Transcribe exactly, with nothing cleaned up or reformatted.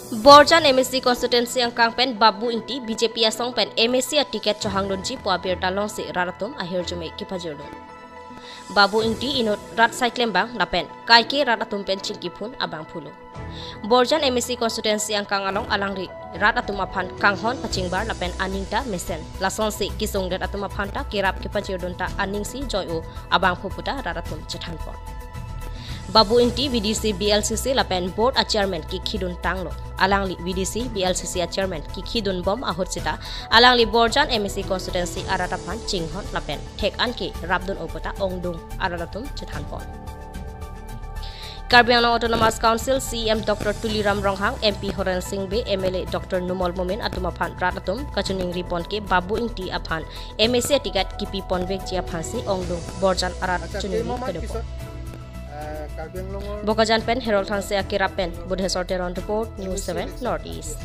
Borjan M A C constituency angkang pen Babu Ingti B J P asong pen M A C aticket chohangdunji pu abirta longsi rat atum ahirjume kepajirdun. Babu Ingti inut rat saiklembang lapen kaike rat atum pen chingkiphun abangphulo. Borjan M A C constituency angkang along alangli rat atum aphan kanghon pachingbar lapen aning ta mesen. Lasonsi kesungdet atum aphan ta kerap kepajirdun ta aningsi joi-o abangphu puta rat atum chethanpon. Babu Ingti V D C, B L C C lapen board a chairman kekhidun tanglo. Alangli V D C, B L C C a chairman kekhidun bom ahut sita alangli Borjan M A C constituency arat aphan chinghon lapen thek an kerapdun-o puta ongdung arat atum chethanpon. Karbi Anglong Autonomous Council C E M Doctor Tuliram Ronghang, M P Horen Sing Bey, M L A Doctor Numal Momin atum aphan rat atum kachiningri pon ke Babu Ingti aphan M A C aticket kipi ponvekji aphansi ongdung Borjan arat Acha, chiningri kemoman kedo pon. Kisot, eh, Karbi Anglongor Bokajan pen Herol Thanse akerap pen Budhesor Teron report, News seven North East.